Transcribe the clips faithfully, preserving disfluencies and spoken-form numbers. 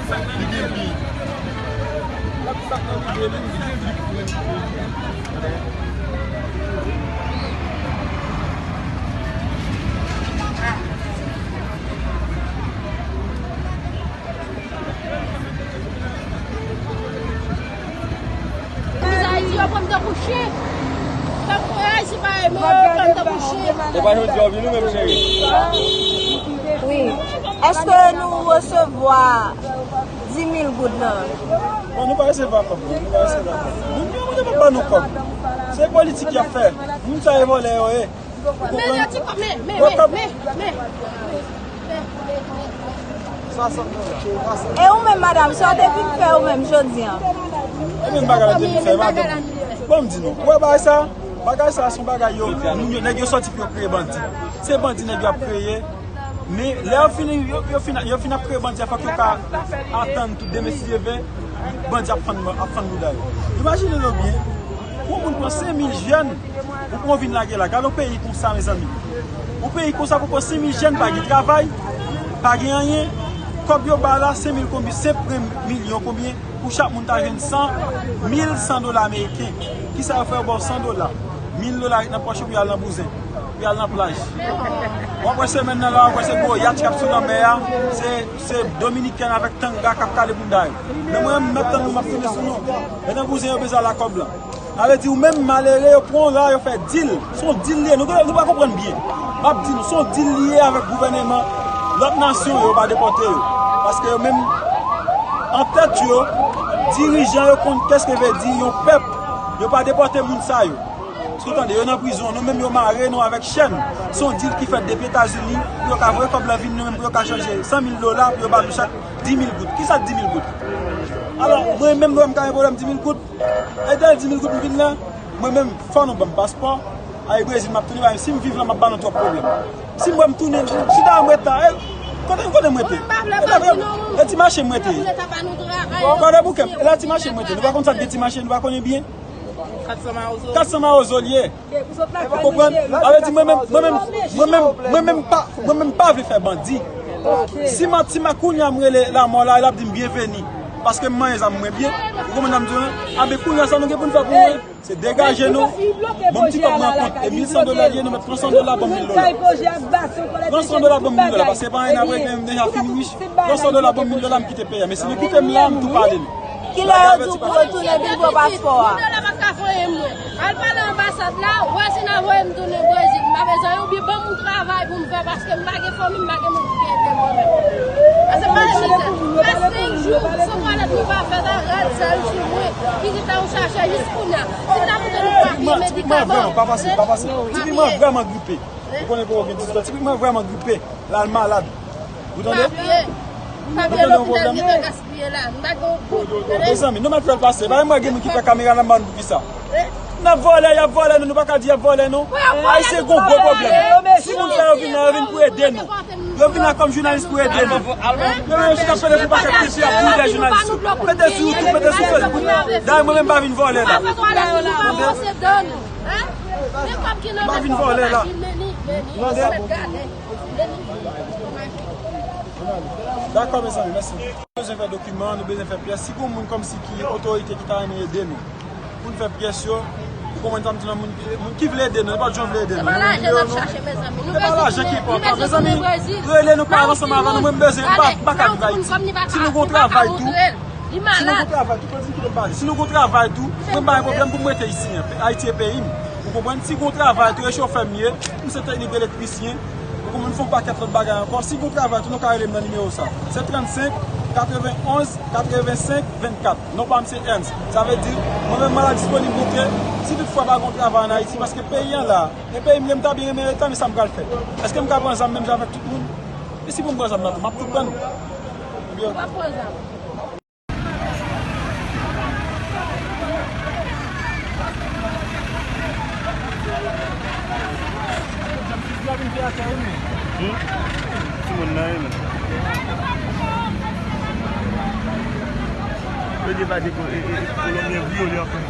Sak nan lide li. Lòt sak nan lide li, li gen vi pou li. Ayiti yo pran m tankou chen. Tankou Ayiti pa renmen yo, pran m tankou chen. E pa jodi a w vini menm, cheri. Wi. Èske nou resevwa dis mil goud nan? Bon, nou pa resevwa kòb, non. Nou pa resevwa kòb. Moun yo, moun yo pa ban nou kòb. Se politik y ap fè. Moun sa yo vòlè yo ye. Men, men, men, men, men, men. E ou menm, madanm, sa w te vin fè ou menm jodi a? E menm bagay la te vin fè, madanm. Bon, m di nou, ou wè bagay sa? Bagay sa, se yon bagay yo, moun yo, nèg yo sòti pou yo kreye bandi. Se bandi nèg yo ap kreye. Men, lè yo fin, yo, yo fin, yo fin ap kreye bandi a, fòk yo ka atann tou demen si Dye vle, bandi ap fann, ap fann bouda yo. Imajine nou byen, pou yon moun pran senk mil jèn, ou pran vin lage la. Gade yon peyi konsa, mezanmi. Yon peyi konsa pou pran senk mil jèn, pa gen travay, pa gen anyen. Kòb yo ba la, senk mil konbyen, senk milyon konbyen, pou chak moun ta jwenn san, mil san dola ameriken. Kisa yo fè yo ba w san dola? Mil dola ret nan pòch ou pou y al nan bouzen, pou y al nan plaj. W ap wè semèn nan la, w ap wè se gwo yatch k ap sou lanmè a, se, se Dominiken avèk tanga k ap kale bouda yo. Men mwen, m ap tann nou, m ap tounen sou nou. E nan bouzen yo bezwen al ak kòb la. Sa vle di ou menm malere, yo pran w la, yo fè dil. Se yon dil li ye. Nou, nou pa konprann byen. M ap di nou, se yon dil li ye avèk gouvèneman lòt nasyon yo, yo pa depòte yo. Paske yo menm, an tèt yo, dirijan yo konn kès ke vle di yon pèp. Yo pa depòte moun sa yo. Èske w tande? Yo nan prizon. Nou menm, yo mare nou avèk chèn. Se yon dil ki fèt depi Etazini pou yo ka voye kòb la vin nou menm, pou yo ka chanje san mil dola, pou yo ba nou chak dis mil goud. Kisa k dis mil goud? Alò, mwen menm, nou wè m ka gen pwoblèm dis mil goud? E dèyè dis mil goud m vin la, mwen menm, fò nou ban m paspò. Ay Brezil, m ap tounen, si m viv la, m ap ba nou twòp pwoblèm. Si m wè m tounen, chita m ret la, e, kote, kote m rete? E pa vre, e ti mache m rete. Gade bouke m, e la ti mache m rete. Nou pa konn sa k gen ti mache, nou pa konnen byen. Kat san mawozo. Kat san mawozo li ye. Ou konprann? Sa vle di mwen menm, mwen menm, mwen menm, mwen menm pa, mwen menm pa vle fè bandi. Si m, si m a kounye a m rele lanmò la, l ap di m byenveni. Paske m manyen zam mwen byen. Ou konprann sa m di w lan? Anben kounye a sa nou gen pou n fè pou mwen, se degaje nou. Ban m ti kòb mwen an kont. E mil san dola li ye, nou mèt pran san dola, ban m mil dola. Pran san dola, ban m mil dola, paske se pa anyen n ap regle, m deja fin rich. Pran san dola, ban m mil dola, m kite peyi a. Men si nou kite m la, m tou pale nou. Kilè yo di w pou retounen vin pran paspò a? Mil dola pa ka voye mwen. Al pale anbasad la, wè si n a voye m tounen Brezil. M pa bezwen oubyen ban m yon travay pou m fè paske m pa gen fanmi, m pa gen moun ki ede mwen menm. Paske m pa gen chita. Fè senk jou, san twalèt nou pa fèt, a rad sal sou mwen. Ki di ta ou chache jis kounye a. Si ta moute nou pa gen medikaman. Vrèman, pa fasil, pa fasil. Tifi mwen vrèman gripe. Ou konnen pou gen diziz an. Tifi mwen vrèman gripe. L al malad. Ou tande? Papye. Papye lopital ki te gaspiye la. M pa gen yon goud. Mezanmi, nou mèt fè l pase. Pa gen moun ki fè kamera nan bann pou kisa. N ap vòlè, y ap vòlè nou, nou pa ka di y ap vòlè nou. Ayisyen gon gwo pwoblèm. Si moun sa yo vin la, yo vin pou ede nou. Yo vin la kòm jounalis pou ede nou. Yo menm yo chita pede pou pakèt tifi ap boule jounalis yo. Mete sou YouTube, mete sou Facebook. Dayè mwen menm pa vin vòlè la. Tande? M pa vin vòlè la. Tande? Dakò, mezanmi, mèsi. Nou bezwen fè dokiman, nou bezwen fè pyès. Si gon moun kòmsi ki otorite ki ta renmen ede nou pou n fè pyès yo, ou konprann sa m di la, moun, moun ki vle ede nou, nenpòt jan w vle ede nou. Se pa lajan n ap chache, mezanmi. Se pa lajan ki enpòtan, mezanmi. Rele nou, pale ansanm avè nou. Mwen, m bezwen, m pa, m pa ka viv Ayiti. Si nou gon travay tou, si nou gon travay tou, kote m kite m pale. Si nou gon travay tou, mwen, m pa gen pwoblèm pou m rete isi. Ayiti e peyi m. Ou konprann? Si gon travay tou, e chofè m ye, m se teknik elektrisyen, ou konprann, m fè yon pakèt lòt bagay ankò. Si gon travay tou, nou ka rele m nan nimewo sa. Se trannsenk, katrevenn onz, katrevensenk, vennkat. Non pa m se Ernst. Sa vle di, mwen menm mwen la disponib bouke, si toutfwa pa gon travay ann Ayiti, paske peyi an la, e peyi m ye, m ta byen renmen ret la, men sa m pral fè? Èske m ka pran zam menm jan avèk tout moun? E si pou m pran zam nan tou, m ap tou pran l. Ebyen, w ap pran zam. Hmm? Timoun nan, wi, men. Yo debake ko-, e, e, e, Kolonbyen viyole anpil.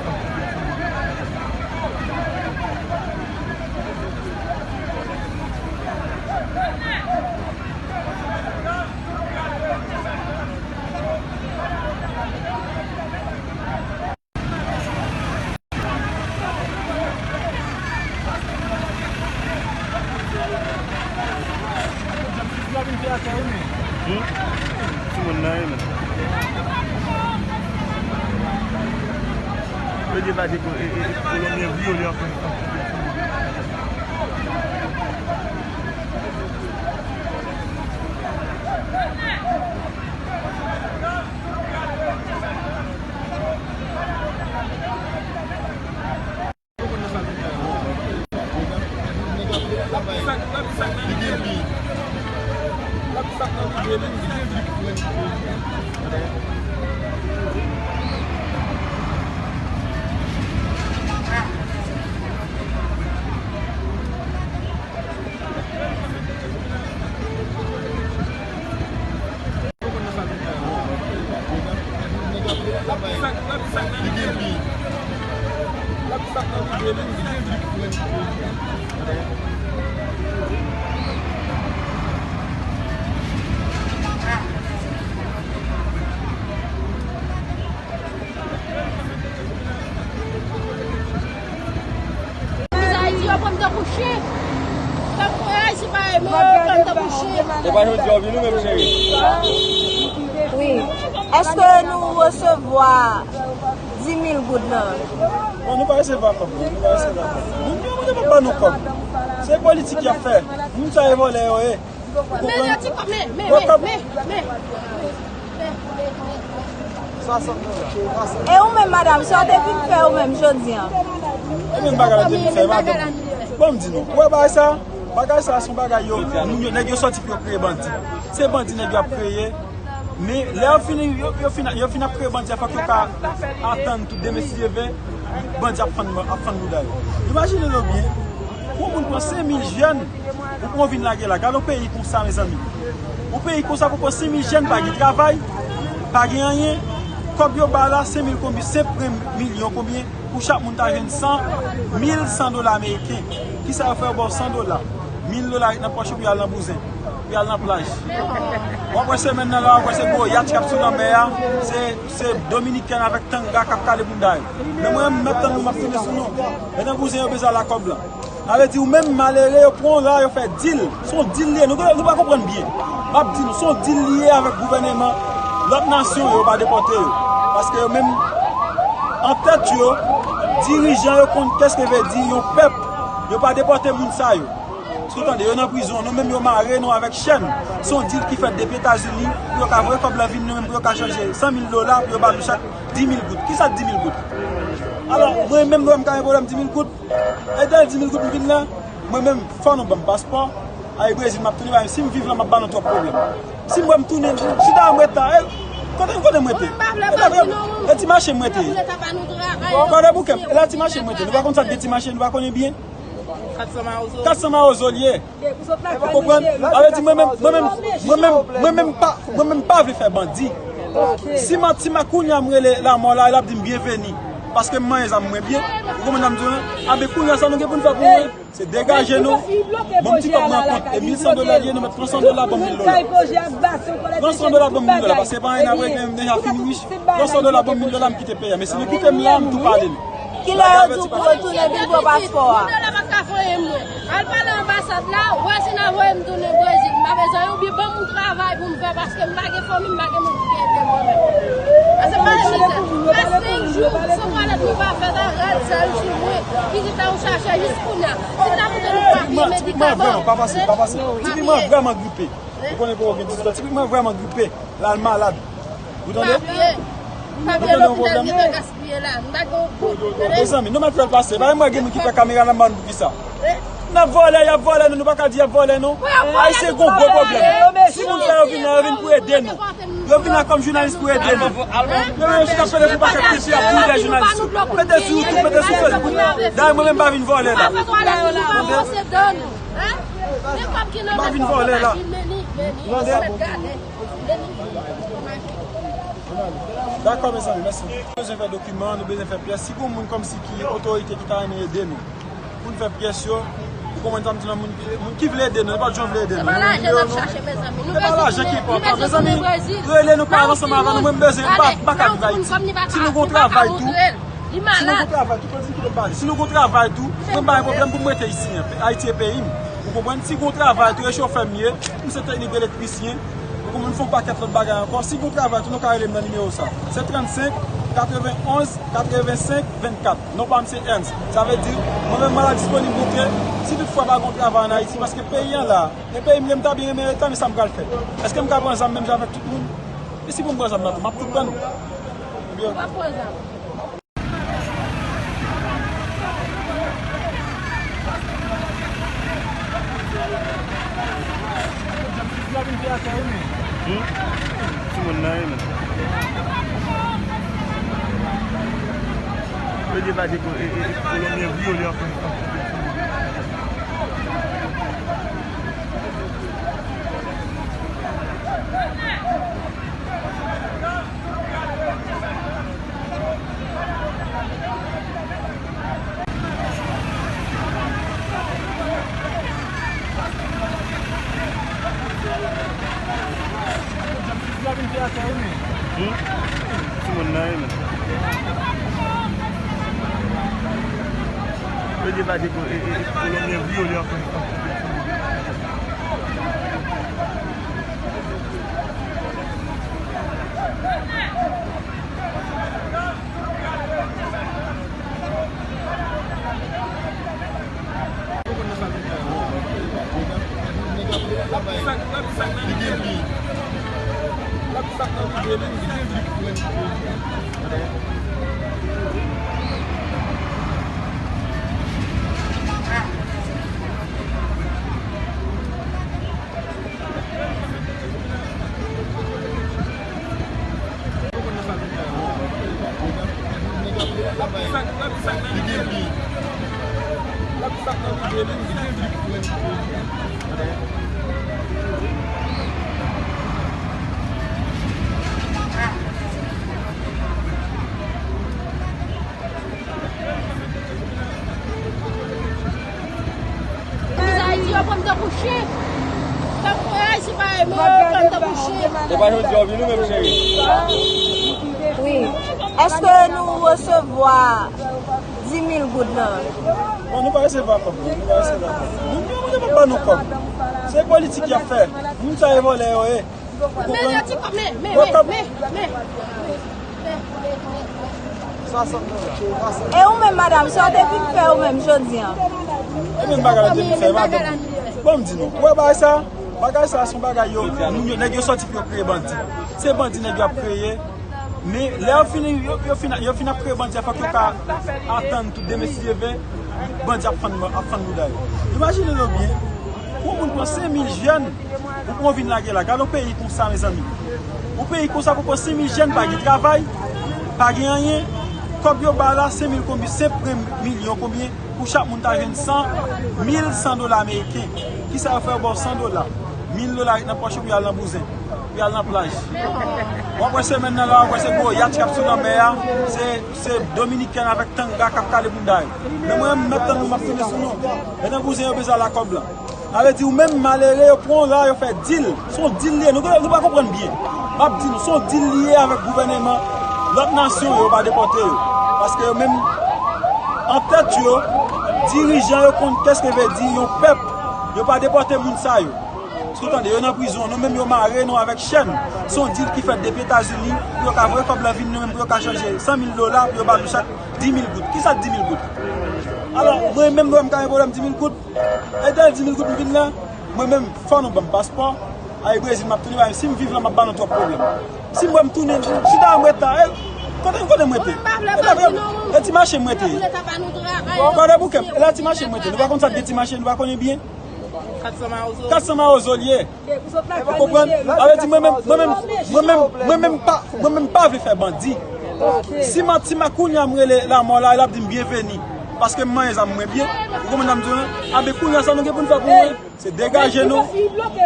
Yo debake e, e, e, Kolonbyen vyole anpil. Ayiti yo pran m tankou chen. Fè m kwè Ayiti pa renmen yo, yo pran m tankou chen. E pa jodi a w vini menm, cheri. Wi. Èske nou resevwa dis mil goud lan? Bon, nou pa resevwa kòb, non. Nou pa resevwa kòb. Moun yo, moun yo pa ban nou kòb. Se politik y ap fè. Moun sa e vòlè yo ye. Men, men, men, men, men, men. E ou menm, madanm, sa w te vin fè ou menm jodi a? E menm bagay la te vin fè, madanm. Bon, m di nou, ou wè bagay sa? Bagay sa, se yon bagay yo, moun yo, nèg yo sòti pou yo kreye bandi. Se bandi nèg yo ap kreye. Men, lè yo fini, yo, yo fin, yo fin ap kreye bandi a, fòk yo ka atann tou demen si Dye vle, bandi ap fann, ap fann bouda yo. Imajine nou byen, pou yon moun pran senk mil jèn, ou pran vin lage la. Gade yon peyi konsa, mezanmi. Yon peyi konsa pou pran senk mil jèn, pa gen travay, pa gen anyen. Kòb yo ba la, senk mil konbyen, senk milyon konbyen, pou chak moun ta jwenn san, mil san dola ameriken. Kisa yo fè? Yo ba w san dola. Mil dola ret nan pòch ou pou y al nan bouzen, pou y al nan plaj. W ap wè semèn nan la, w ap wè se gwo yach k ap sou lanmè a, se, se Dominikèn avèk tanga k ap kale bouda yo. Men mwen, m ap tann nou, m ap tounen sou nou. Men nan bouzen yo bezwen al ak kòb lan. Sa vle di, ou menm malere, yo pran w la, yo fè dil. Se yon dil li ye. Nou, nou pa konprann byen. M ap di nou, se yon dil li ye avèk gouvèneman, lòt nasyon yo pa depòte yo. Paske yo menm, an tèt yo, dirijan yo konn kès ke vle di yon pèp. Yo pa depòte moun sa yo. Èske w tande? Yo nan prizon. Nou menm, yo mare nou avèk chèn. Se yon dil ki fèt depi Etazini pou yo ka voye kòb lan vin nou menm, pou yo ka chanje san mil dola, pou yo ba nou chak dis mil goud. Kisa k dis mil goud? Alò, mwen menm, nou wè m ka gen pwoblèm dis mil goud? E dèyè dis mil goud m vin la, mwen menm, fò nou ban m paspò. Ay Brezil, m ap tounen, si m viv la, m ap ba nou twòp pwoblèm. Si m wè m tounen, chita m ret la, e, kote, kote m rete? E pa vre, e ti mache m rete. Gade bouke m, e la ti mache m rete. Nou pa konn sa k gen ti mache, nou pa konnen byen. Kat san mawozo l ye. Ou konprann? Sa vle di mwen menm, mwen menm, mwen menm, mwen menm pa, mwen menm pa vle fè bandi. Si m, si m a kounye a m rele lanmò la, l ap di m byenveni. Paske m manyen zam mwen byen. Ou konprann sa m di w lan? Anben kounye a sa nou gen pou n fè pou mwen, se degaje nou. Ban m ti kòb mwen an kont. E mil san dola l ye, nou mèt pran san dola, ban m mil dola. Pran san dola, ban m mil dola. Paske se pa anyen n ap regle, m deja fin rich. Pran san dola, ban m mil dola, m kite peyi a. Men si nou kite m la, m tou pale l. Kilè yo di w pou w retounen vin pran paspò a? Mil dola pa ka voye mwen. Al pale anbasad la, wè si n a voye m tounen Brezil. M pa bezwen oubyen ban m yon travay pou m fè, paske m pa gen fanmi, m pa gen moun ki ede mwen menm. Paske m pa gen chita. Fè senk jou, san palèt nou pa fè la, rad sal sou mwen. Kizit la ou chache jis kounye a. Si ta koute nou pa gen medikaman. Ti piman vrèman pa fasil, pa fasil. Ti piman vrèman gripe. Ou konnen pou ou gen dizitan. Ti piman vrèman gripe. L al malad. Ou tande? Papye. Papye lopital ki te gaspiye la. M pa gen yon goud. Mezanmi, nou mèt fè l pase. Pa gen moun ki fè kamera nan bann pou kisa? N ap vòlè, y ap vòlè nou, nou pa ka di y ap vòlè nou. Ayisyen gon gwo pwoblèm. Si moun sa yo vin la, yo vin pou ede nou. Yo vin la kòm jounalis pou ede nou. Yo menm yo chita pede pou pakèt kri, y ap boule jounalis yo. Mete sou YouTube, mete sou Facebook. Dayè mwen menm pa vin vòlè la. Tande? M pa vin vòlè la. Tande? Dakò, mezanmi, mèsi. Nou bezwen fè dokiman, nou bezwen fè pyès. Si gon moun kòmsi ki otorite ki ta renmen ede nou pou n fè pyès yo, ou konprann sa m di la, moun, moun ki vle ede nou, nenpòt jan w vle ede nou. Se pa lajan n ap chache, mezanmi. Se pa lajan ki enpòtan, mezanmi. Rele nou, pale ansanm avè nou. Mwen, m bezwen, m pa, m pa ka viv Ayiti. Si nou gon travay tou, si nou gon travay tou, kote m kite m pale. Si nou gon travay tou, mwen, m pa gen pwoblèm pou m rete isi. Ayiti e peyi m. Ou konprann? Si gon travay tou, e chofè m ye, m se teknik elektrisyen. Ou Pou mwen fè yon pakèt lòt bagay ankò. Si gon travay, tou nou ka rele m nan nimewo sa. Se trannsenk, katrevenn onz, katrevensenk, vennkat. Non pa m se Ernst. Sa vle di, mwen menm mwen la disponib bouke, si toutfwa pa gon travay ann Ayiti, paske peyi an la, e peyi m ye, m ta byen renmen ret la, men sa m pral fè? Èske m ka pran zam menm jan avèk tout moun? E si pou m pran zam nan tou, m ap tout pran. Ebyen, w ap pran zam. Hmm? Timoun nan, wi, men. Yo debake pou, e, e, e, Kolonbyen vyole anpil. Hmm? Timoun nan, wi, men. Yo debake pou, e, e, e, Kolonbyen vyole anpil. Ayiti yo pran m tankou chen. Tankou Ayiti pa renmen yo, yo pran m tankou chen. Se pa jodi a w vini menm, cheri. Wi. Èske nou resevwa dis mil goud nan? Bon, nou pa resevwa kòb, non. Nou pa resevwa kòb. Nou, nou, nou pa ban nou kòb. Se politik y ap fè. Moun sa e vòlè yo ye. Men, men, men, men, men, men. E ou menm, madanm, sa w te vin fè ou menm jodi a? E menm bagay la te vin fè, madanm. Bon, m di nou, ou wè bagay sa? Bagay sa, se yon bagay yo, moun yo, nèg yo sòti pou yo kreye bandi. Se bandi nèg yo ap kreye. Men, lè yo fini, yo, yo fin, yo fin ap kreye bandi a, fòk yo ka atann tou demen si Dye vle, bandi ap fann, ap fann bouda yo. Imajine nou byen, pou yon moun pran senk mil jèn, ou pran vin lage la. Gade yon peyi konsa, mezanmi. Yon peyi konsa pou pran senk mil jèn, pa gen travay, pa gen anyen. Kòb yo ba la, senk mil konbyen, senk milyon konbyen, pou chak moun ta jwenn san, mil san dola ameriken. Kisa yo fè yo ba w san dola? Mil dola ret nan pòch ou pou y al nan bouzen, pou y al nan plaj. W ap wè semèn nan la, w ap wè se gwo yatch k ap sou lanmè a, se, se Dominiken avèk tanga k ap kale bounda yo. Men mwen, m mèt tann nou, m ap tounen sou nou. E nan bouzen yo bezwen al ak kòb la. Sa vle di, ou menm malere, yo pran w la, yo fè dil. Se yon dil li ye. Nou, nou pa konprann byen. M ap di nou, se yon dil li ye avèk gouvèneman lòt nasyon yo, yo pa depòte yo. Paske yo menm, an tèt yo, dirijan yo konn kèske vle di yon pèp. Yo pa depòte moun sa yo. Èske w tande? Yo nan prizon. Nou menm, yo mare nou avèk chèn. Se yon dil ki fèt depi Etazini, pou yo ka voye kòb la vin nou menm, pou yo ka chanje san mil dola, pou yo ba nou chak dis mil goud. Kisa k dis mil goud? Alò, mwen menm, mwen m ka gen pwoblèm dis mil goud? E dèyè dis mil goud m vin la, mwen menm, fò nou ban m paspò. Ay Brezil, m ap tounen, bay, si m viv la, m ap ba nou twòp pwoblèm. Si m wè m tounen, chita m ret la, e, kote, kote m rete? E la, e ti mache m rete. Gade bouke m, e la ti mache m rete. Nou pa konn sa k gen ti mache, nou pa konnen byen? Kat san mawozo. Kat san mawozo l ye. Ou konprann? Sa vle di mwen menm, mwen menm, mwen menm, mwen menm pa, mwen menm pa vle fè bandi. Si ma, si ma kounye a m rele lamò la, l ap di m byenveni. Paske m manyen zam mwen byen. Ou konprann sa m di w lan? Anben kounye a sa nou gen pou n fè pou mwen, se degaje nou.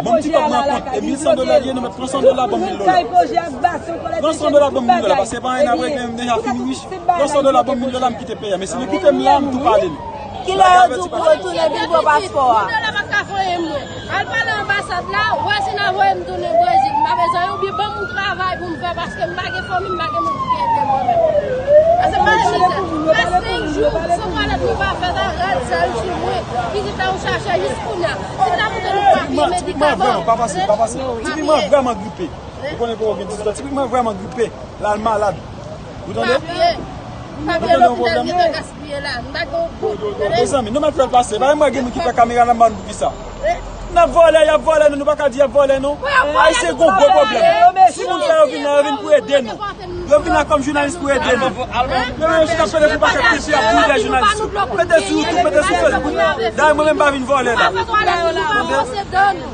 Ban m ti kòb mwen an kont. E mil san dola l ye, nou mèt pran san dola, ban m mil dola. Pran san dola, ban m mil dola. Paske se pa anyen n ap regle, m deja fin rich. Pran san dola, ban m mil dola, m kite peyi a. Men si nou kite m la, m tou pale nou. Kilè yo di w pou retounen vin pran paspò a? Mil dola pa ka voye mwen. Al pale anbasad la, wè si n a voye m tounen Brezil. M pa bezwen yo, oubyen ban m yon travay pou m fè, paske m pa gen fanmi, m pa gen moun ki ede mwen menm. Sa pa chita. Fè senk jou, se twalèt mwen pa fè la, rad sal sou mwen. Pitit la ou chache jis kounye a. Si ta moute nou papye medikaman. Tipikman vrèman pa fasil, pa fasil. Tipikman vrèman gripe. Ou konnen pou ou gen dizitan. Tipikman vrèman gripe. L al malad. Ou tande? Papye. Papye lopital, li te gaspiye la. M pa gen yon goud. Tande? Mezanmi, nou mèt fè l pase. Pa mwen gen moun ki pè kamera nan ban pou ki sa. N ap vòlè, y ap vòlè nou, nou pa ka di y ap vòlè nou. Ayisyen gon gwo pwoblèm. Si moun sa yo vin la, yo vin pou ede nou. Yo vin la kòm jounalis pou ede nou. Yo menm si n ap pede pou pakèt piti ap brile jounalis yo. Mete sou YouTube, mete sou Facebook. Dayè mwen menm pa vin vòlè la. Tande?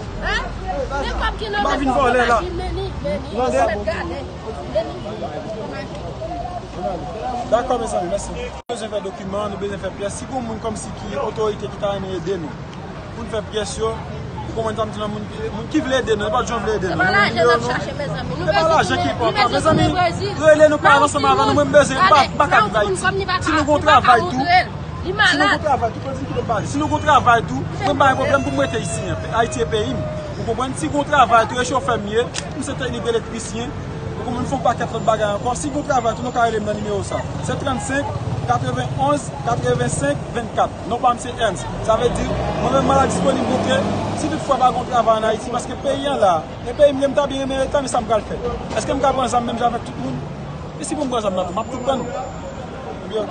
Pa vin vòlè la. Tande? Dakò, mezanmi, mèsi. Nou bezwen fè dokiman, nou bezwen fè pyès. Si gon moun kòmsi ki otorite ki ta renmen ede nou pou n fè pyès yo, ou konprann sa m di la, moun, moun ki vle ede nou, nenpòt jan w vle ede nou. Se pa lajan n ap chache, mezanmi. Se pa lajan ki enpòtan, mezanmi. Rele nou, pale ansanm avè nou. Mwen, m bezwen, m pa, m pa ka viv Ayiti. Si nou gon travay tou, si nou gon travay tou, kote ki te pale? Si nou gon travay tou, mwen, m pa gen pwoblèm pou m rete isi, en. Ayiti e peyi m. Ou konprann? Si gon travay tou, e chofè m ye, m se teknik elektrisyen. Ou konprann, m fè yon pakèt lòt bagay ankò. Si gon travay tou, nou ka rele m nan nimewo sa. Se trannsenk, katrevenn onz, katrevensenk, vennkat. Non pa m se Ernst. Sa vle di, mwen menm mwen la disponib montre, si toutfwa pa gon travay ann Ayiti, paske peyi an la, e peyi m ye, m ta byen renmen rete la, men sa m pral fè? Èske m ka pran zam menm jan avèk tout moun? E si pou m pran zam nan tou, m ap tout pran nou. Ebyen,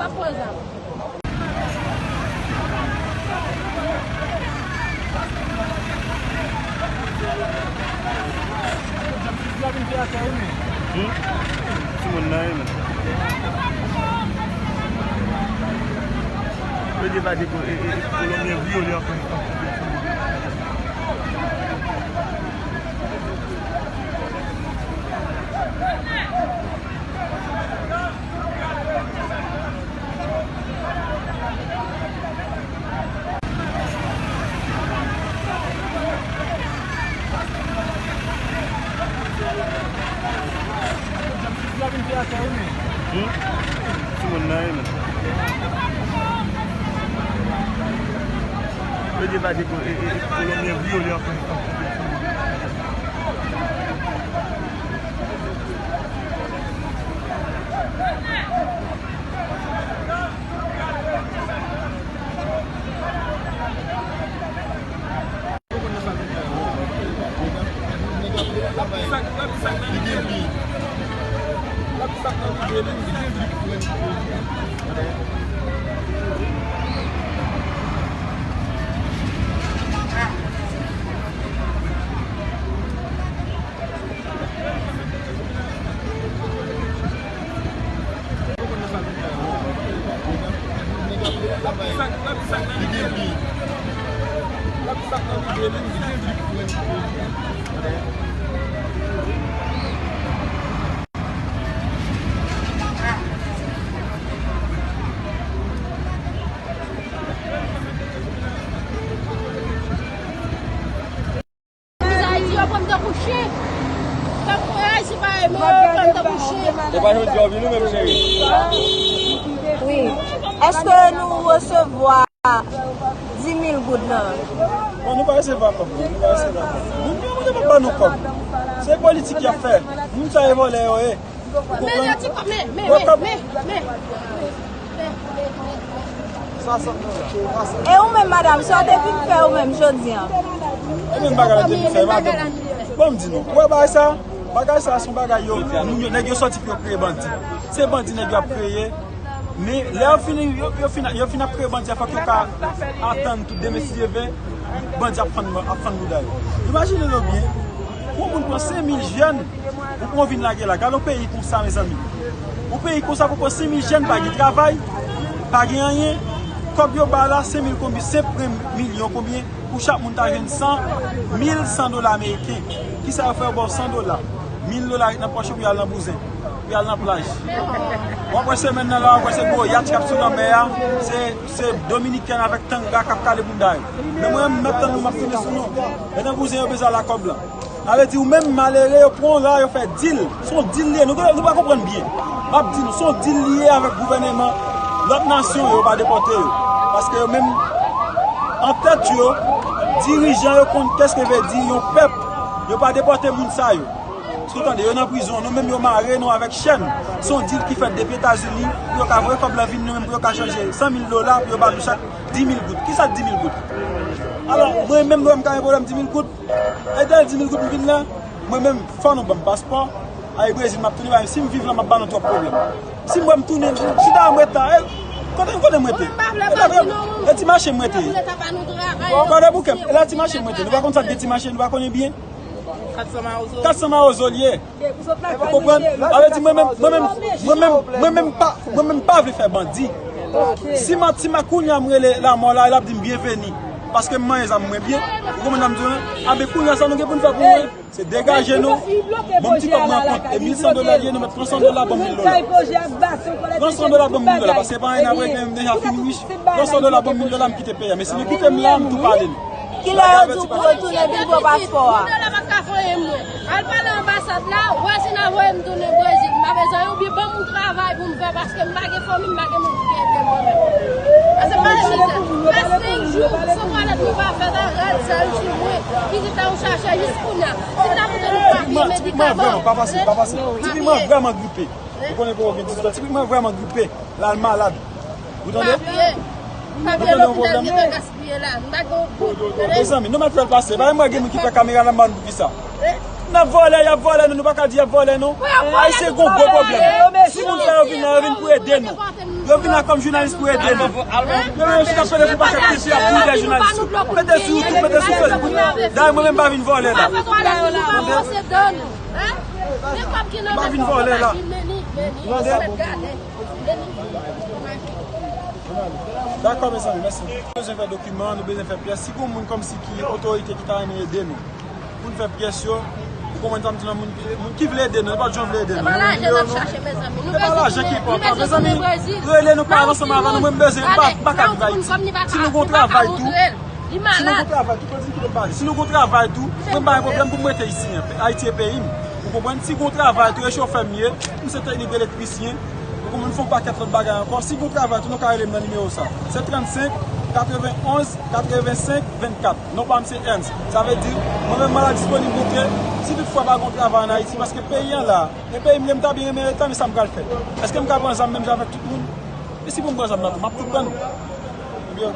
hmm? Timoun nan, wi, men. Yo te pa de ko-, e, e, e, kolonbyen vyole anpil. Hmm? Timoun nan, wi, men. Yo te pa de ko-, e, e, e, kolonbyen vyole anpil. Ayiti yo pran m tankou chen. Tankou Ayiti pa renmen yo, pran m tankou chen. E pa jodi a w vini menm, cheri. Wi. Èske nou resevwa dis mil goud lan? Bon, nou pa resevwa kòb, non. Nou pa resevwa kòb. Moun yo, moun yo pa ban nou kòb. Se politik y ap fè. Moun sa yo vòlè yo ye. Men, men, men, men, men. E ou menm, madanm, sa w te vin fè ou menm jodi a? E menm bagay la te vin fè, madanm. Bon, m di nou, ou wè bagay sa? Bagay sa, se yon bagay yo, moun yo, nèg yo sòti pou yo kreye bandi. Se bandi nèg yo ap kreye. Men, lè yo fini, yo, yo fin, yo fin ap kreye bandi a, fòk yo ka atann tou demen si Dye vle, bandi ap fann, ap fann bouda yo. Imajine nou byen, yon moun pran senk mil jèn, ou pran vin lage la. Gade yon peyi konsa, mezanmi. Yon peyi konsa pou pran senk mil jèn, pa gen travay, pa gen anyen. Kòb yo ba la, senk mil konbyen, senk milyon konbyen, pou chak moun ta jwenn san, mil san dola ameriken. Kisa yo fè yo ba w san dola? Mil dola ret nan pòch ou pou y al nan bouzen, pou y al nan plaj. W ap wè semèn nan la, w ap wè se gwo yach k ap sou lanmè a, se, se dominikèn avèk tanga k ap kale bouda yo. Men mwen, m ap tann nou, m ap fini sou nou. E nan bouzen yo bezwen al ak kòb la. Sa vle di ou menm malere, yo pran w la, yo fè dil. Se yon dil li ye. Nou, nou pa konprann byen. M ap di nou, se yon dil li ye avèk gouvèneman lòt nasyon yo, yo pa depòte yo. Paske yo menm, an tèt yo, dirijan yo konn kès ke vle di yon pèp. Yo pa depòte moun sa yo. Ou tande, yo nan prizon, nou menm yo mare nou avèk chèn. Se yon dil ki fèt depi Etazini, pou yo ka voye kòb lan vin nou menm, pou yo ka chanje san mil dola, pou yo ba nou chak dis mil goud. Kisa dis mil goud? Alò, mwen menm, mwen m ka gen pwoblèm dis mil goud? E dèyè dis mil goud m vin la, mwen menm, fò nou ban m paspò. Ay Brezil, m ap tounen, si m viv la, m ap ba nou twòp pwoblèm. Si m wè m tounen, chita m ret la, e, kote, kote m rete? E pa vre, e ti mache m rete. Gade bouke m, e la ti mache m rete. Nou pa konn sa k gen ti mache, nou pa konnen byen. Kat san mawozo l ye. Ou konprann? Sa vle di mwen menm, mwen menm, mwen menm, mwen menm pa, mwen menm pa vle fè bandi. Si m, si m a kounye a m rele lanmò la, l ap di m byenveni. Paske m manyen zam mwen byen. Ou konprann sa m di w lan? Anben kounye a sa nou gen pou n fè pou mwen, se degaje nou. Ban m ti kòb mwen an kont. E mil san dola l ye, nou mèt pran san dola, ban m mil dola. Pran san dola, ban m mil dola. Paske se pa anyen n ap regle, m deja fin rich. Pran san dola, ban m mil dola, m kite peyi a. Men si nou kite m la, m tou pale l. Kilè yo di w pou retounen vin pran paspò a? Mil dola pa ka voye mwen. Al pale anbasad la, wè si n a voye m tounen Brezil. M pa bezwen oubyen ban m yon travay pou m fè paske m pa gen fanmi, m pa gen moun pou ede mwen menm. Paske m pa gen chita. Fè senk jou, se twalèt mwen pa fè, la rad sal sou mwen. Pitit la ou chache jis kounye a. Si m ta montre nou papye medikaman. Vrèman, pa fasil, pa fasil. Ti piman vrèman gripe. Ou konnen pou ou gen dizuit an, ti piman vrèman gripe. L al malad. Ou tande? Papye. Papye lopital ki te gaspiye la. M pa gen yon goud. Mezanmi, nou mèt fè l pase. Pa gen moun ki pran kamera nan ban nou poukisa? N ap vòlè, y ap vòlè nou, nou pa ka di y ap vòlè nou. Ayisyen gon gwo pwoblèm. Si moun sa yo vin la, yo vin pou ede nou. Yo vin la kòm jounalis pou ede nou. Yo menm yo chita pede pou pakèt kesyon, y ap boule jounalis yo. Mete sou YouTube, mete sou Facebook. Dayè mwen menm pa vin vòlè la. Tande? M pa vin vòlè la. Tande? Dakò, mezanmi, mèsi. Nou bezwen fè dokiman, nou bezwen fè pyès. Si gon moun kòmsi ki otorite ki ta renmen ede nou pou n fè pyès yo, ou konprann sa m di la, moun, moun ki vle ede nou, nenpòt jan vle ede nou. Se pa lajan n ap chache, mezanmi. Se pa lajan ki enpòtan, mezanmi. Rele nou, pale ansanm avè nou. Mwen m bezwen, m pa, m pa ka viv Ayiti. Si nou gon travay tou, si nou gon travay tou, kote ki te pale? Si nou gon travay tou, mwen m pa gen pwoblèm pou m rete isi, en. Ayiti e peyi m. Ou konprann? Si gon travay tou, e chofè m ye, m se teknik elektrisyen. Ou konprann, m fè yon pakèt lòt bagay ankò. Si gon travay tou, nou ka rele m nan nimewo sa. Se trannsenk, katrevenn onz, katrevensenk, vennkat. Non pa m se Ernst. Sa vle di, mwen menm mwen la disponib bouke. Si toutfwa pa gon travay an Ayiti, paske peyi an la, e peyi m ye, m ta byen renmen ret la, men sa m pral fè? Èske m ka pran zam menm jan avèk tout moun? E si pou m pran zam nan tou, m ap tout pran. Ebyen,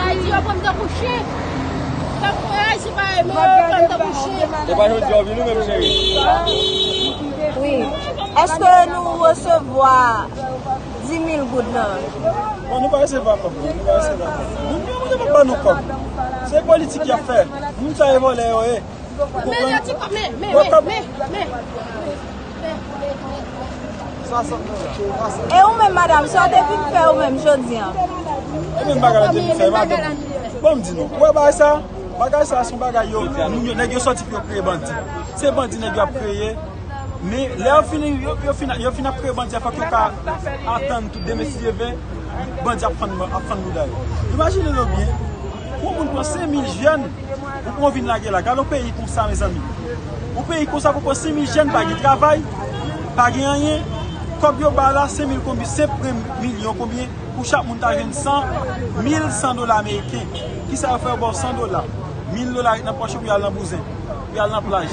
Ayiti yo pran m tankou chen. Tankou Ayiti pa renmen yo, yo pran m tankou chen. E pa jodi a w vini menm, cheri. Wi. Èske nou resevwa dis mil goud lan? Bon, nou pa resevwa kòb, non. Nou pa resevwa kòb. Moun yo, moun yo pa ban nou kòb. Se politik y ap fè. Moun sa yo vòlè yo ye. Men, men, ti kòb, men, men, men, men, men. E ou menm, madanm, sa w te vin fè ou menm jodi a? E menm bagay la te vin fè, madanm. Bon, m di nou, ou wè bagay sa, bagay sa se yon bagay yo, moun yo, nèg yo sòti pou yo kreye bandi. Se bandi nèg yo ap kreye, men lè yo fini, yo, yo fin, yo fin ap kreye bandi a, fòk yo ka atann tou demen si Dye vle, bandi ap fann, ap fann bouda yo. Imajine nou byen, pou yon moun pran senk mil jèn, ou pran vin lage la, gade yon peyi konsa, mezanmi. Yon peyi konsa pou pran senk mil jèn, pa gen travay, pa gen anyen, kòb yo ba la, senk mil konbyen, senk milyon konbyen, pou chak moun ta jwenn san, mil san dola ameriken. Kisa yo fè yo ba w san dola? Mil dola ret nan pòch ou pou y al nan bouzen, pou y al nan plaj.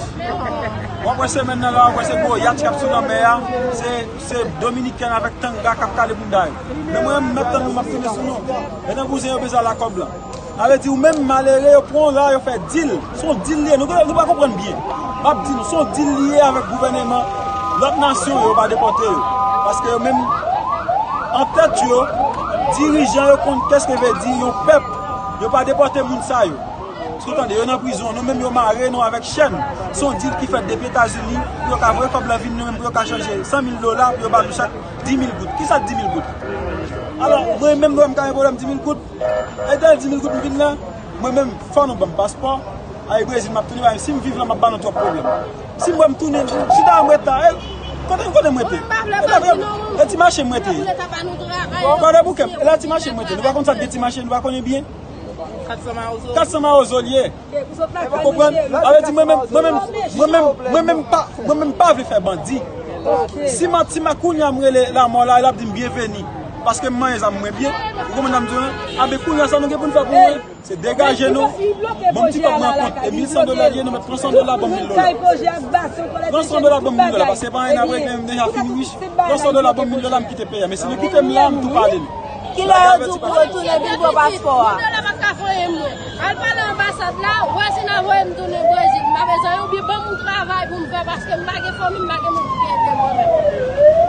W ap wè semèn nan la, w ap wè se gwo yat k ap sou lanmè a, se, se Dominikèn avèk tanga k ap kale bounda yo. Men mwen, m ap tann nou, m ap tounen sou nou. E nan bouzen yo bezwen al ak kòb lan. Sa vle di, ou menm malere, yo pran w la, yo fè dil. Se yon dil li ye. Nou, nou pa konprann byen. M ap di nou, se yon dil li ye avèk gouvèneman lòt nasyon yo, yo pa depòte yo. Paske yo menm, an tèt yo, dirijan yo konn kès ke vle di yon pèp. Yo pa depòte moun sa yo. Èske w tande? Yo nan prizon. Nou menm, yo mare nou avèk chèn. Se yon dil ki fèt depi Etazini, pou yo ka voye kòb lan vin nou menm, pou yo ka chanje san mil dola, pou yo ba nou chak dis mil goud. Kisa k dis mil goud? Alò, mwen menm, mwen m ka gen pwoblèm dis mil goud? E dèyè dis mil goud m vin la, mwen menm, fò nou ban m paspò. Ay Brezil, m ap tounen, si m viv la, m ap ba nou twòp pwoblèm. Si m wè m tounen, chita m ret la, e, kote, kote m rete? E la, e ti mache m rete. Gade bouke m, e la ti mache m rete. Nou pa konn sa k gen ti mache, nou pa konnen byen. Kat san mawozo. Kat san mawozo l ye. Ou konprann? Sa vle di mwen menm, mwen menm, mwen menm, mwen menm pa, mwen menm pa vle fè bandi. Si m, si m kounye a m rele lanmò la, l ap di m byenveni. Paske m manyen zam mwen byen. Ou konprann sa m di w? Anben kounye a sa nou gen pou n fè pou mwen, se degaje nou. Ban m ti kòb mwen an kont. E mil san dola l ye, nou mèt pran san dola, ban m mil dola. Pran san dola, ban m mil dola, paske se pa anyen n ap regle, m deja fin rich. Pran san dola, ban m mil dola, m kite peyi a. Men si nou kite m la, m tou pale nou. Kilè yo di w pou retounen vin pran paspò a? Moun yo la pa ka voye m, non. Al pale anbasad la, wè si n a voye m tounen Brezil. M pa bezwen oubyen ban m yon travay pou m fè, paske m pa gen fanmi, m pa gen moun pou ede mwen menm.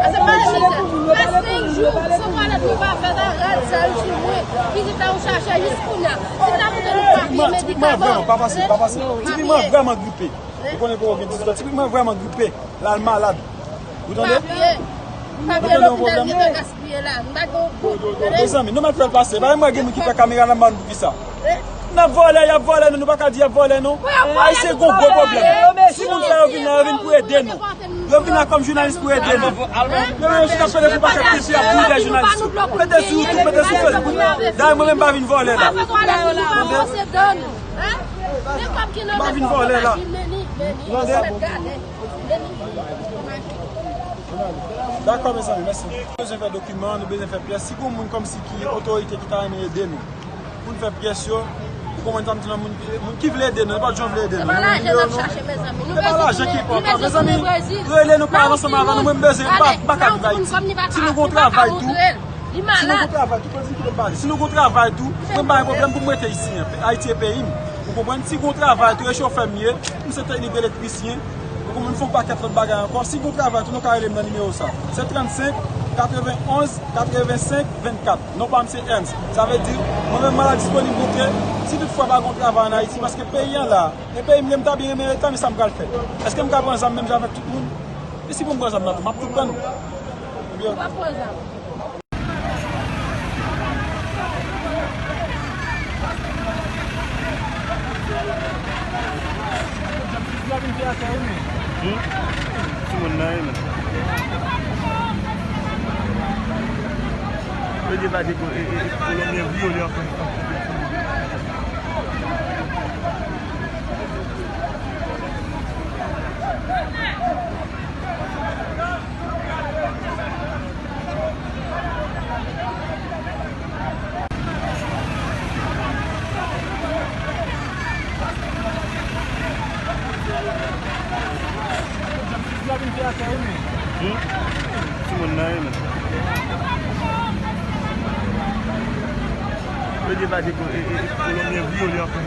Paske m pa chita. Fè senk jou, san twalèt nou pa fèt, a rad sal sou mwen. Pitit la ou chache jis kounye a. Si n ta moute nou pa peye medikaman. Tipikman vrèman, pa fasil, pa fasil. Tipikman vrèman gripe. Ou konnen kowonaviris la, tipikman vrèman gripe, l al malad. Ou tande? Papye. Papye lopital gentan gaspiye la. M pa gen yon goud. Mezanmi, nou mèt fè l pase. Pa gen mwen gen moun ki pran kamera nan ban nou pou kisa? N ap vòlè, y ap vòlè nou, nou pa ka di y ap vòlè nou. Ayisyen gon gwo pwoblèm. Si moun sa yo vin la, yo vin pou ede nou. Yo vin la kòm jounalis pou ede nou. Yo menm yo chita pede sou pakèt pipi ap boule jounalis yo. Pede sou YouTube, pede sou Facebook. Dayè mwen menm pa vin vòlè la. Tande? Pa vin vòlè la. Tande? Dakò, mezanmi, mèsi. Nou bezwen fè dokiman, nou bezwen fè pyès. Si gon moun kòmsi ki otorite ki ta renmen ede nou pou n fè pyès yo, ou konprann sa m di la, moun, moun ki vle ede nou, nenpòt jan w vle ede nou. Se pa lajan n ap chache, mezanmi. Se pa lajan ki enpòtan, mezanmi. Rele nou, pale ansanm avè nou. Mwen, m bezwen, m pa, m pa ka viv Ayiti. Si nou gon travay tou, si nou gon travay tou, kote ki te pale? Si nou gon travay tou, mwen, m pa gen pwoblèm pou m rete isi, en. Ayiti e peyi m. Ou konprann? Si gon travay tou, e chofè m ye, m se teknik elektrisyen. Ou konprann, m fè yon pakèt lòt bagay ankò. Si gon travay tou, nou ka rele m nan nimewo sa. Se trannsenk, katrevenn onz, katrevensenk, vennkat. Non pa m se Ernst. Sa vle di, mwen menm mwen la disponib montre, si toutfwa pa gon travay ann Ayiti, paske peyi an la, e peyi m ye, m ta byen renmen ret la, men sa m pral fè? Èske m ka pran zam menm jan avèk tout moun? E si pou m pran zam nan tou, m ap tou pran l. Ebyen, Hmm? Timoun nan, wi, men. Yo di pa di ko-, e, e, e, Kolonbyen vyole anpil. Hmm? Timoun nan, wi, men. Yo di pa di ko-, e, e, e, Kolonbyen vyole anpil.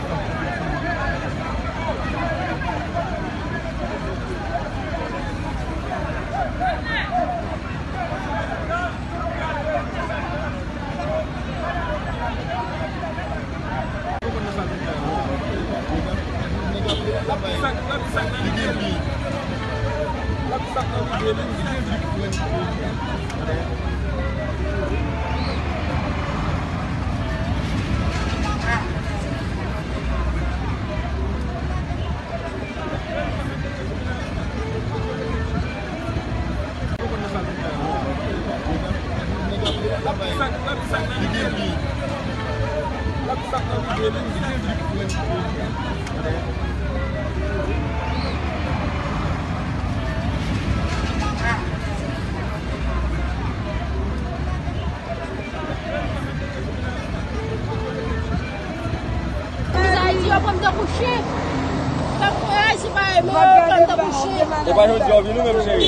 E pa jodi a w vini menm, cheri.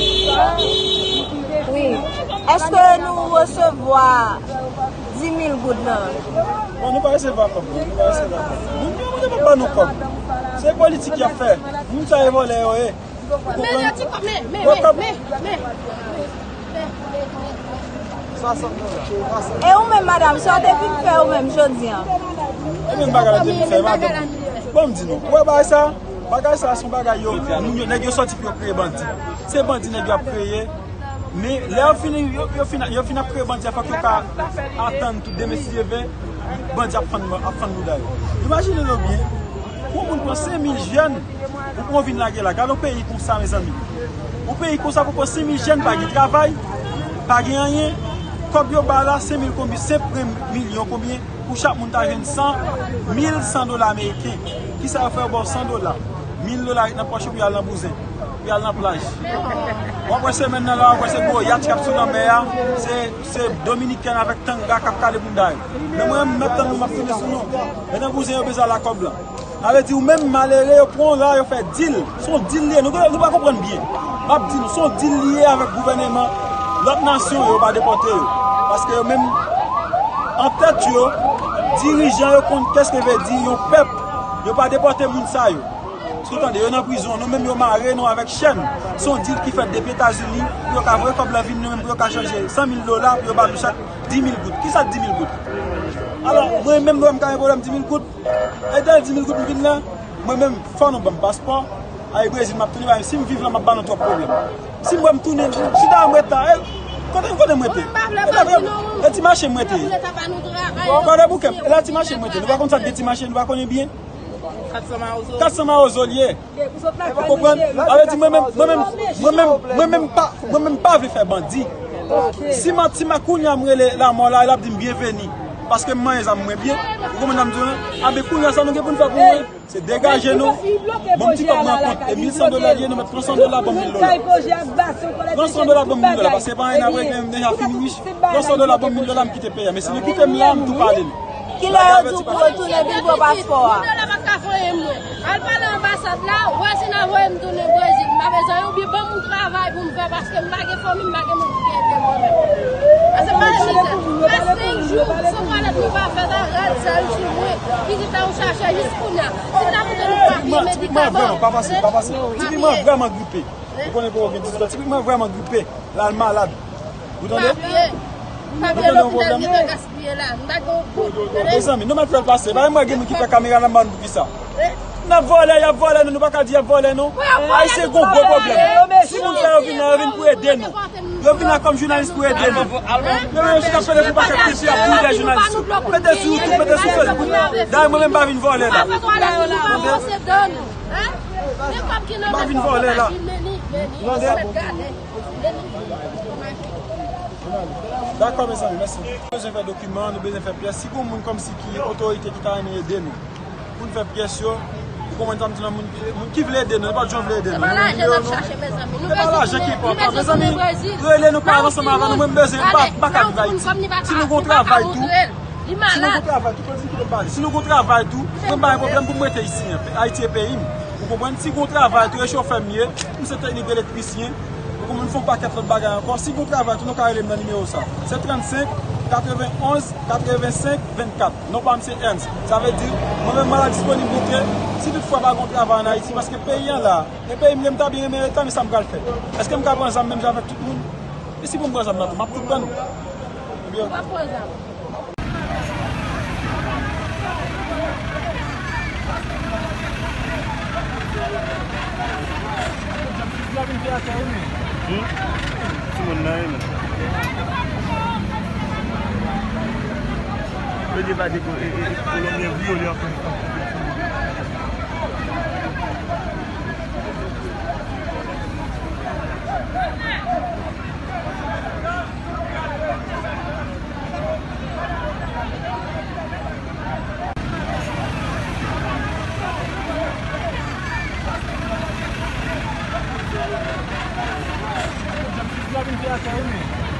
Wi. Èske nou resevwa di mil goud lan? Bon, nou pa resevwa kòb, non. Nou pa resevwa kòb. Moun yo, moun yo pa ban nou kòb. Se politik y ap fè. Moun sa e vòlè yo ye. Ou konprann? Wè kòb. E ou menm, madanm, sa w te vin fè ou menm jodi a? E menm bagay la te vin fè, madanm. Bon, m di nou, ou wè bagay sa? Bagay sa, se yon bagay yo, moun yo, nèg yo sòti pou yo kreye bandi. Se bandi nèg yo ap kreye. Men, lè yo fin, yo, yo fin, yo fin ap kreye bandi a, fòk yo ka atann tou demen si Dye vle, bandi ap fann, ap fann bouda yo. Imajine nou byen, pou yon moun pran senk mil jèn, ou pran vin lage la. Gade yon peyi konsa, mezanmi. Yon peyi konsa pou pran senk mil jèn, pa gen travay, pa gen anyen. Kòb yo ba la, senk mil konbyen, senk milyon konbyen, pou chak moun ta jwenn san, mil san dola ameriken. Kisa yo fè? Yo ba w san dola. Mil dola ret nan pòch ou pou y al nan bouzen, pou y al nan plaj. W ap wè semèn nan la, w ap wè se gwo yach k ap sou lanmè a, se, se Dominikèn avèk tanga k ap kale bounda yo. Men mwen, m ap tann nou, m ap tounen sou nou. Men nan bouzen yo bezwen al ak kòb lan. Sa vle di, ou menm malere, yo pran w la, yo fè dil. Se yon dil li ye. Nou, nou pa konprann byen. M ap di nou, se yon dil li ye avèk gouvèneman lòt nasyon yo, yo pa depòte yo. Paske yo menm, an tèt yo, dirijan yo konn kès ke vle di yon pèp. Yo pa depòte moun sa yo. Èske w tande? Yo nan prizon. Nou menm, yo mare nou avèk chèn. Se yon dil ki fèt depi Etazini, pou yo ka voye kòb lan vin nou menm, pou yo ka chanje san mil dola, pou yo ba nou chak di mil goud. Kisa di mil goud? Alò, mwen menm, nou wè m ka gen pwoblèm di mil goud? E dèyè di mil goud m vin la, mwen menm, fò nou ban m paspò. Ay Brezil, m ap tounen, si m viv la, m ap ba nou twòp pwoblèm. Si m wè m tounen, chita m ret la, e, kote, kote m rete? E pa vre, e Ti Mache m rete. Gade bouke m, e la Ti Mache m rete. Nou pa konn sa k gen Ti Mache, nou pa konnen byen. Kat san mawozo l ye. Ou konprann? Sa vle di mwen menm, mwen menm, mwen menm, mwen menm pa, mwen menm pa vle fè bandi. Si m, si m a kounye a m rele lanmò la, l ap di m byenveni. Paske m manyen zam mwen byen. Ou konprann sa m di w lan? Anben kounye a sa nou gen pou n fè pou mwen, se degaje nou. Ban m ti kòb mwen nan kont. E mil san dola l ye, nou mèt pran san dola, ban m mil dola. Pran san dola, ban m mil dola. Paske se pa anyen n ap regle, m deja fin rich. Pran san dola, ban m mil dola, m kite peyi a. Men si nou kite m la, m tou pale l. Kilè yo di w pou w retounen vin pran paspò a? Mil dola pa ka voye mwen. Al pale anbasad la, wè si n a voye m tounen Brezil. M pa bezwen oubyen ban m yon travay pou m fè paske m pa gen fanmi, m pa gen moun ki ede mwen menm. Paske m pa chita. Fè senk jou, san palèt nou pa fèt, a rad sal sou mwen. Pitit la ou chache jis kounye a. Si ta koute nou pa gen medikaman. Ti piman vrèman pa fasil, pa fasil. Ti piman vrèman gripe. Ou konnen pou ou gen dizuit an. Ti piman vrèman gripe. L al malad. Ou tande? Papye. Papye lopital ki te gaspiye la. M pa gen yon goud. Mezanmi, nou mèt fè l pase. Pa gen moun ki fè kamera nan bann pou kisa? N ap vòlè, y ap vòlè nou, nou pa ka di y ap vòlè nou. Ayisyen gon gwo pwoblèm. Si moun sa yo vin la, yo vin pou ede nou. Yo vin la kòm jounalis pou ede nou. Yo menm yo chita pede pou pakèt kouti ap boule jounalis yo. Mete sou YouTube, mete sou Facebook. Dayè mwen menm pa vin vòlè la. M pa vin vòlè la. Tande? Dakò, mezanmi, mèsi. Nou bezwen fè dokiman, nou bezwen fè pyès. Si gon moun kòmsi ki otorite ki ta renmen ede nou pou n fè pyès yo, ou konprann sa m di la, moun, moun ki vle ede nou, nenpòt jan w vle ede nou. Se pa lajan n ap chache, mezanmi. Se pa lajan ki enpòtan, mezanmi. Rele nou, pale ansanm avè nou. Mwen, m bezwen, m pa, m pa ka viv Ayiti. Si nou gon travay tou, si nou gon travay tou, kote ki lòt bagay? Si nou gon travay tou, mwen, m pa gen pwoblèm pou m rete isi, en. Ayiti e peyi m. Ou konprann? Si gon travay tou, e chofè m ye, m se teknik elektrisyen. Ou konprann, m fè yon pakèt lòt bagay ankò. Si gon travay tou, nou ka rele m nan nimewo sa. Se trannsenk, katrevenn onz, katrevensenk, vennkat. Non pa m se Ernst. Sa vle di, mwen menm mwen la disponib montre, si toutfwa pa gon travay ann Ayiti, paske peyi an la, e peyi m ye, m ta byen renmen ret la, men sa m pral fè? Èske m ka pran zam menm jan avèk tout moun? E si pou m pran zam nan tou, m ap tout pran. Ebyen, Hmm? Timoun nan, wi, men. Yo di pa di ko-, e, e, e, Kolonbyen viyole anpil.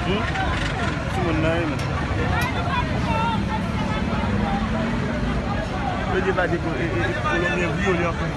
Hmm? Timoun nan, wi, men. Yo di pa di ko-, e, e, e, Kolonbyen viyole anpil.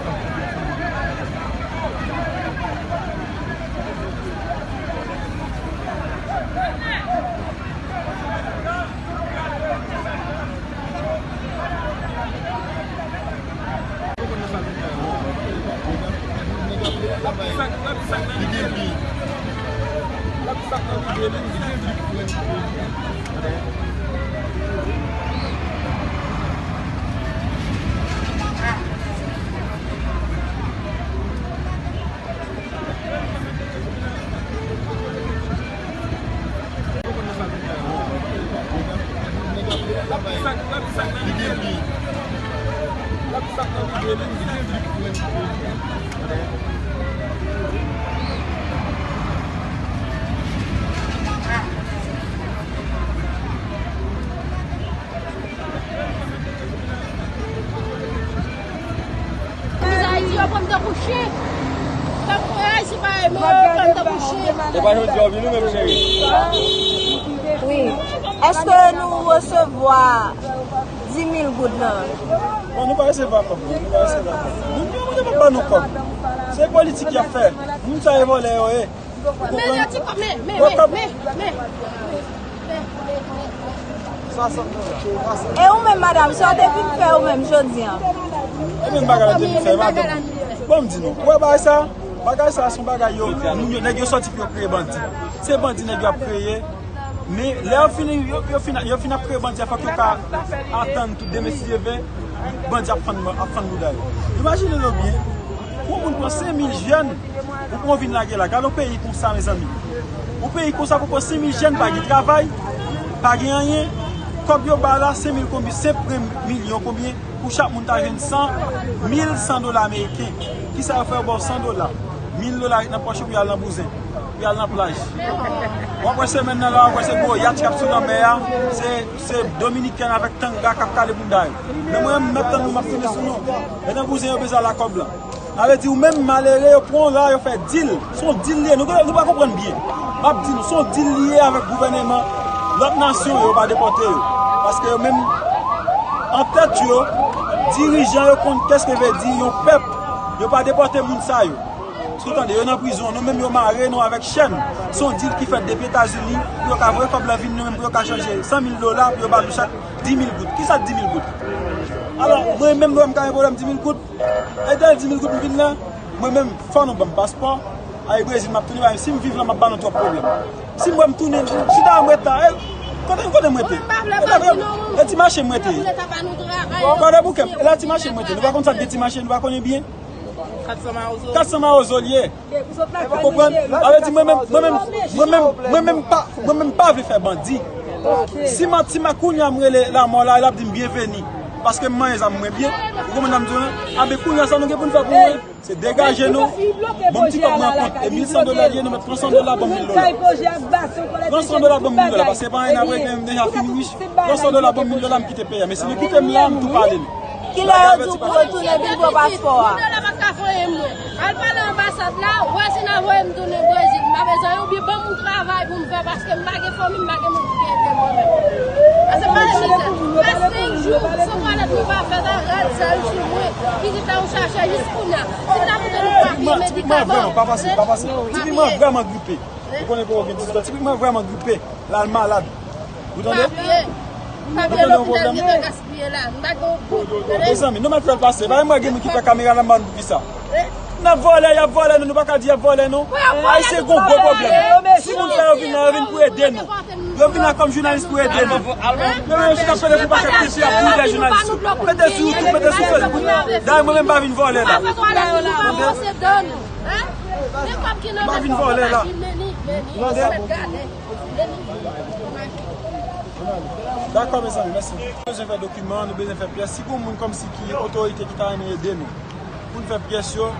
Ayiti yo pran m tankou chen. Tankou Ayiti pa renmen yo, yo pran m tankou chen. E pa jodi a w vin ou menm, cheri? Wi. Èske nou resevwa dis mil goud lan? Bon, nou pa resevwa kòb, non. Nou pa resevwa kòb. Nou, nou, nou pa ba nou kòb. Se politik y ap fè. Moun sa e vòlè yo ye. Men, men, men, men, men, men. E ou menm, madanm, sa w te vin fè ou menm jodi a? E menm bagay la te vin fè, madanm. Bon, m di nou, ou wè bagay sa? Bagay sa, se yon bagay yo, moun yo, nèg yo sòti pou yo kreye bandi. Se bandi nèg yo ap kreye. Men, lè yo fini, yo, yo fin, yo fin ap kreye bandi a, fòk yo ka atann tou demen si Dye vle, bandi ap fann, ap fann bouda yo. Imajine nou byen, pou yon moun pran senk mil jèn, ou pran vin lage la. Gade yon peyi konsa, mezanmi. Yon peyi konsa pou pran senk mil jèn, pa gen travay, pa gen anyen. Kòb yo ba la, senk mil konbyen, senk milyon konbyen, pou chak moun ta jwenn san, mil san dola ameriken. Kisa yo fè yo ba w san dola? Mil dola ret nan pòch ou pou y al nan bouzen, pou y al nan plaj. W ap wè semèn nan la, w ap wè se gwo yach k ap sou lanmè a, se, se Dominikèn avèk tanga k ap kale bouda yo. Men mwen, m ap tann nou, m ap tounen sou nou. E nan bouzen yo bezwen al ak kòb lan. Sa vle di, ou menm malere, yo pran w la, yo fè dil. Se yon dil li ye. Nou, nou pa konprann byen. M ap di nou, se yon dil li ye avèk gouvèneman lòt nasyon yo, yo pa depòte yo. Paske yo menm, an tèt yo, dirijan yo konn kès ke vle di yon pèp. Yo pa depòte moun sa yo. Si w tande, yo nan prizon, nou menm yo mare nou avèk chèn. Se yon dil ki fèt depi Etazini, pou yo ka voye kòb lan vin nou menm, pou yo ka chanje san mil dola, pou yo ba nou chak dis mil goud. Kisa dis mil goud? Alò, mwen menm, mwen m ka gen pwoblèm dis mil goud? E dèyè dis mil goud m vin la, mwen menm, fò nou ban m paspò, ale Brezil, m ap tounen, si m viv la, m ap ba nou twòp pwoblèm. Si m wè m tounen, chita m ret la, e, kote, kote m rete? E pa vre, e ti mache m rete. Gade bouke m, e la ti mache m rete. Nou pa konn sa k gen ti mache, nou pa konnen byen. Kat san mawozo. Kat san mawozo l ye. Ou konprann? Sa vle di mwen menm, mwen menm, mwen menm, mwen menm pa, mwen menm pa vle fè bandi. Si m, si m a kounye a m rele lanmò la, l ap di m byenveni. Paske m manyen zam mwen byen. Ou konprann sa m di w lan? Anben kounye a sa nou gen pou n fè pou mwen? Se degaje nou. Bon, m ti kòb mwen kont. E mil san dola l ye, nou mèt pran san dola, ban m mil dola. Pran san dola, ban m mil dola. Paske se pa anyen apre, m deja fin rich. Pran san dola, ban m mil dola, m kite peyi a. Men si nou kite m la, m tou pale nou. Kilè yo di w pou w retounen vin pran paspò a? Mil dola pa ka voye mwen. Al pale anbasad la, wè si n a voye m tounen Brezil. M pa bezwen oubyen ban m yon travay pou m fè paske m pa gen fanmi, m pa gen moun ki ede mwen menm. Paske m pa chita. Fè senk jou, san twalèt nou pa fèt, a rad sal sou mwen. Pitit la ou chache jis kounye a. Si n ta koute nou pa gen medikaman. Tipiman vrèman gripe. Ou konnen pou ou gen dizitan. Tipiman vrèman gripe. L al malad. Ou tande? Papye. Papye lopital gentan gaspiye la. M pa gen yon goud. Mezanmi, nou mèt fè l pase. Pa gen moun ki fè kamera nan ban nou pou kisa. N ap vòlè, y ap vòlè nou, nou pa ka di y ap vòlè nou. Ayisyen gon gwo pwoblèm. Si moun sa yo vin la, yo vin pou ede nou. Yo vin la kòm jounalis pou ede nou. Yo vin chita pede sou pakèt piti, y ap boule jounalis yo. Mete sou YouTube, mete sou Facebook. Dayè mwen menm pa vin vòlè la. M pa vin vòlè la. Tande? Dakò, mezanmi, mèsi. Nou bezwen fè dokiman, nou bezwen fè pyès. Si gon moun kòmsi ki otorite ki ta renmen ede nou pou n fè pyès yo,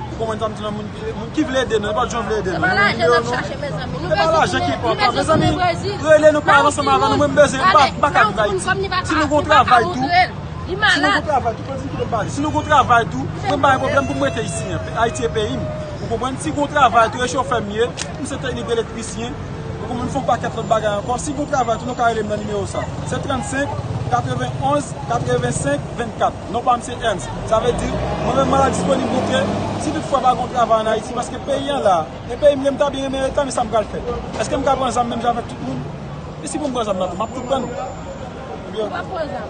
ou konprann sa m di la, moun, moun ki vle ede nou, nenpòt jan w vle ede nou. Se pa lajan n ap chache, mezanmi. Se pa lajan ki enpòtan, mezanmi. Rele nou, pale ansanm avè nou, mwen m bezwen, m pa, m pa ka viv Ayiti. Si nou gon travay tou, si nou gon travay tou, kote ki te pale, si nou gon travay tou, mwen m pa gen pwoblèm pou m rete isi, Ayiti e peyi m. Ou konprann? Si gon travay tou, e chofè m ye, m se teknik elektrisyen. Ou konprann, m fè yon pakèt lòt bagay ankò. Si gon travay tou, nou ka rele m nan nimewo sa. Se trannsenk, katrevenn onz, katrevensenk, vennkat. Non pa m se Ernst. Sa vle di, mwen menm mwen la disponib montre, si toutfwa pa gon travay ann Ayiti, paske peyi an la, e peyi m ye, m ta byen renmen ret la, men sa m pral fè? Èske m ka pran zam menm jan avèk tout moun? E si pou m pran zam nan tou, m ap tou pran l. Ou pa pran zam.